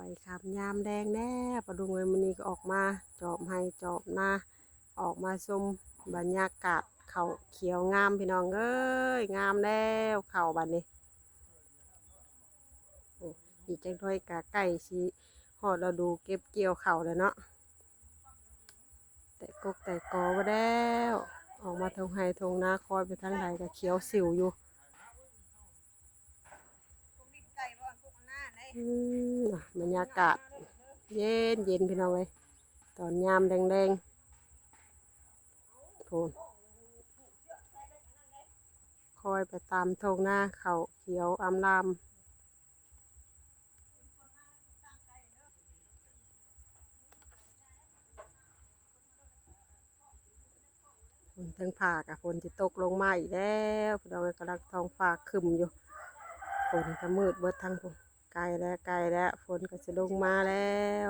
ຄ່ຳຍາມແລງແລ້ວ ປ້າລຸງເອີຍ ມື້ນີ້ກໍອອກມາຈອບໄຮ່ຈອບນາ ອອກມາຊົມບັນຍາກາດເຂົ້າຂຽວງາມ ພີ່ນ້ອງເອີຍ ງາມແລ້ວເຂົ້າບັດນີ້. ໂອ້ ອີກຈັກໜ້ອຍກໍໃກ້ຊິຮອດລະດູເກັບກ່ຽວເຂົ້າແລ້ວເນາະ ແຕກກົກແຕກກໍບໍ່ແລ້ວ. ອອກມາທົ່ງໄຮ່ທົ່ງນາ ຄອຍໄປທາງໃດກໍຂຽວສິວຢູ່. ອືມ ບັນຍາກາດເຢັນໆ ພີ່ນ້ອງເອີຍ ຕອນຍາມແລງໆ ໂອ້ ຄອຍໄປຕາມທົ່ງນາ ເຂົ້າຂຽວອຳລາມ. ຝົນ ເທິງຟ້າກະຝົນຊິຕົກລົງມາອີກແລ້ວ ພີ່ນ້ອງເອີຍ ກຳລັງ ທ້ອງຟ້າຄຶ້ມຢູ່ ຝົນກະມືດເບິດທາງພຸ້ນ ໃກ້ແລ້ວ ໃກ້ແລ້ວ ຝົນກໍຊິລົງມາແລ້ວ.